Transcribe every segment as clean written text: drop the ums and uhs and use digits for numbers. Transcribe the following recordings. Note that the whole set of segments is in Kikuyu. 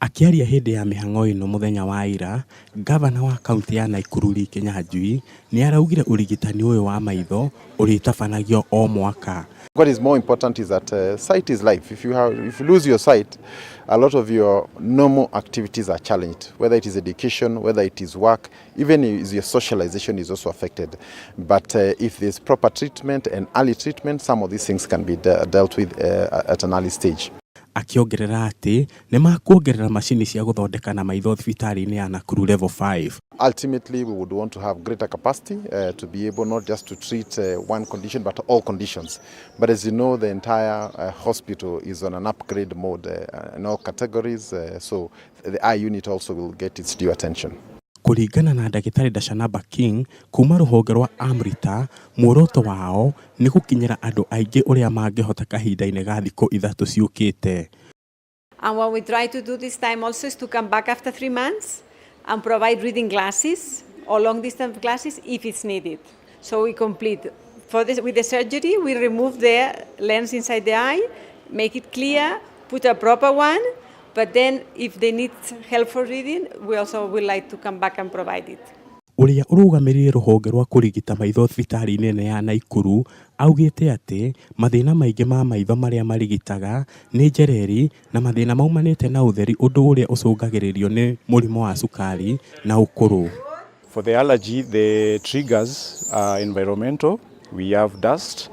Akĩaria hĩndĩ ya mĩhang'o ĩno mũthenya wa ira, ngavana wa kaunti ya Nakuru Lee Kinyanjui nĩ araugire ũrigitani ũyũ wa maitho ũrĩtabanagio o mwaka. What is more important is that sight is life. If you lose your sight, a lot of your normal activities are challenged, whether it is education, whether it is work, even is your socialization is also affected. But if there's proper treatment and early treatment, some of these things can be dealt with at an early stage. Akĩongerera atĩ nĩ makuongerera macini cia gũthondeka na maitho thibitarĩ-inĩ ya Nakuru Level 5. Ultimately, we would want to have greater capacity to be able not just to treat one condition, but all conditions. But as you know, the entire hospital is on an upgrade mode in all categories, so the eye unit also will get its due attention. Kũringana na ndagĩtarĩ Dashanaba King kuma rũhonge rwa Amrita, muoroto wao nĩ gũkinyĩra andũ aingĩ ũrĩa mangĩhota kahinda-inĩ ga thikũ 3 ciũkĩte. And what we try to do this time also is to come back after 3 months and provide reading glasses or long distance glasses if it's needed. So we complete. With the surgery, we remove the lens inside the eye, make it clear, put a proper one, but then if they need help for reading, we also would like to come back and provide it. Ũrĩa ũrũgamĩrĩire rũhonge rwa kũrigita maitho thibitarĩ-inĩ nene ya Nakuru augĩte atĩ mathĩna maingĩ ma maitho marĩa marigitaga nĩ njereri na mathĩna maumanĩte na ũtheri, ũndũ ũrĩa ũcũngagĩrĩrio nĩ mũrimũ wa cukari na ũkũrũ. For the allergy, the triggers are environmental. We have dust,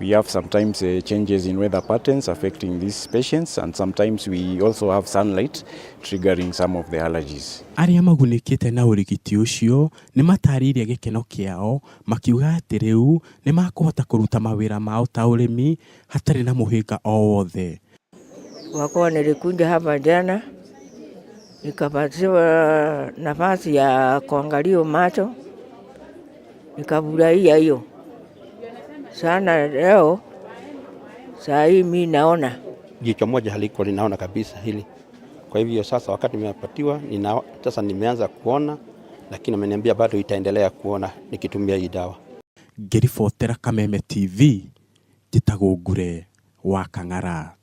we have sometimes changes in weather patterns affecting these patients, and sometimes we also have sunlight triggering some of the allergies. Arĩa magunĩkĩte na ũrigiti ũcio nĩ matarĩirie gĩkeno kĩao, makiuga atĩ rĩu nĩ makũhota kũruta mawĩra mao ta ũrĩmi hatarĩ na mũhĩnga o wothe. Kwa nilikuja hapa jana, nikapatiwa nafasi ya kuangalia macho, nikafurahia hiyo sana. Leo saa hii mi naona. Jicho moja halikuwa linaona kabisa hili. Kwa hivyo sasa wakati nimepatiwa sasa nimeanza kuona, lakini ameniambia bado itaendelea kuona nikitumia hii dawa. Ngĩribotera Kameme TV, njĩtagwo Ngure wa Kang'ara.